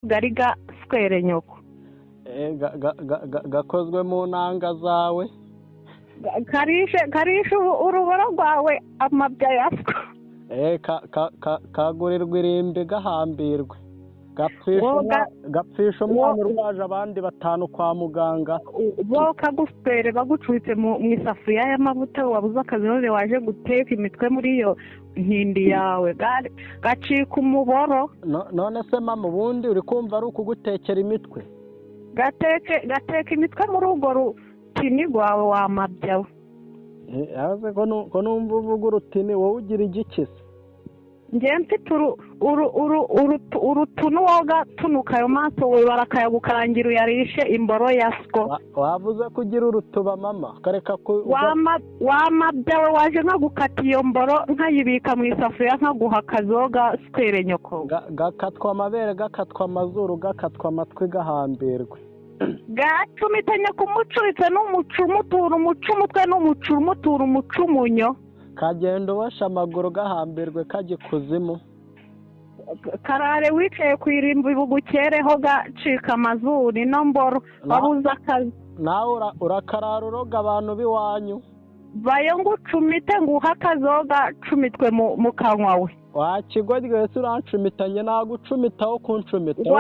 Gari gaswere nyoko. Gakozwe mu nanga zawe. Karishe uruboro rwawe amabya yaswo. Kagurirwa irimbi gahambirwe, gapfisha umwana urwaje abandi batanu kwa muganga. Bo kaguswere bagucuritse mu isafuriya y'amavuta, wabuze akazi none waje guteka imitwe muri iyo ntindi yawe, gacika umuboro. None se mama, ubundi uri kumva ari ukugutekera imitwe? Gateka imitwe muri urwo rutini rwawe wa mabya we. Ko numva uvuga urutini, wowe ugira igiki se? Njyewe mfite urutunu woga tunuka ayo maso we, barakayagukarangira uyarishe imboro ya siko. Wavuze ko ugira urutuba mama, kareka ku Wa mabya we, waje nkagukata iyo mboro nkayibika mu isafuriya nkaguha akazoga swere nyoko. Gakatwa amabere, gakatwa amazuru, gakatwa amatwi, gahambirwe. Gacumitanye kumucuritse n'umucumu utura umucumu utwe n'umucumu utura umucumunyo. Kagenda ubosha amaguru, gahambirwe kajya ikuzimu. Karare wicaye ku irimbi bugukereho, gacika amazuru ino mboro wabuze akazi. Nawe urakarara uroga abantu b'iwanyu. Bayo ngucumite nguhe akazoga cumitwe mu kanwa we. Wa kigoryi wese, urancumitanye nagucumitaho kuncumita.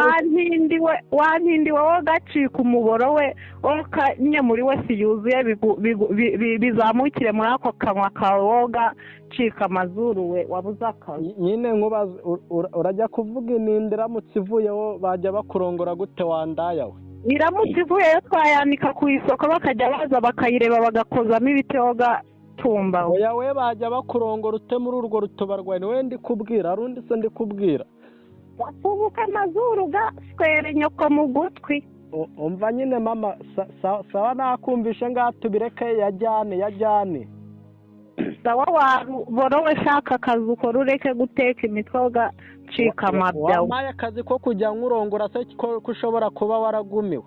Wantindi wowe gacika umuboro we, wowe kanyemuri we si yuzuye bizamukire muri ako kanwa kawe, wowe gacika amazuru we wabuze akazi. Nyine nkubaze, urajya kuvuga inindi iramutse ivuyeho bajya bakurongora gute wandaya we? Iramutse ivuyeyo twayanika ku isoko bakajya baza bakayireba bagakozamo ibiti woga tumba. Oya we, bajya bakurongora ute muri urwo rutuba rwawe? Niwe ndi kubwira, hari undi se ndi kubwira? Gatubuka amazuru gaswere nyoko mu gutwi. Umva nyine mama, sawa nakumvishe, ngaha tubireke yajyane yajyane. Sawa waruboro we, shaka akazi ukora ureke guteka imitwe ugacika amabya. Wampaye akazi ko kujya nkurongora se ko ushobora kuba waragumiwe?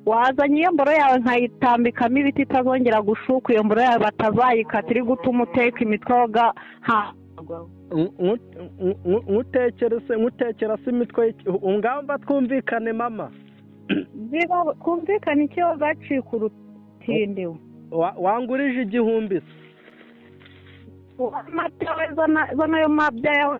Wazanye iyo mboro yawe nkayitambikamo ibiti itazongera gushuka, iyo mboro yawe batazayikata iri gutuma uteka imitwe ha. Nkutekera se imitwe ngamba twumvikane mama? Twumvikane icyo gacika urutindi. Wangurije 1000 se? Zana ayo mabya yawe.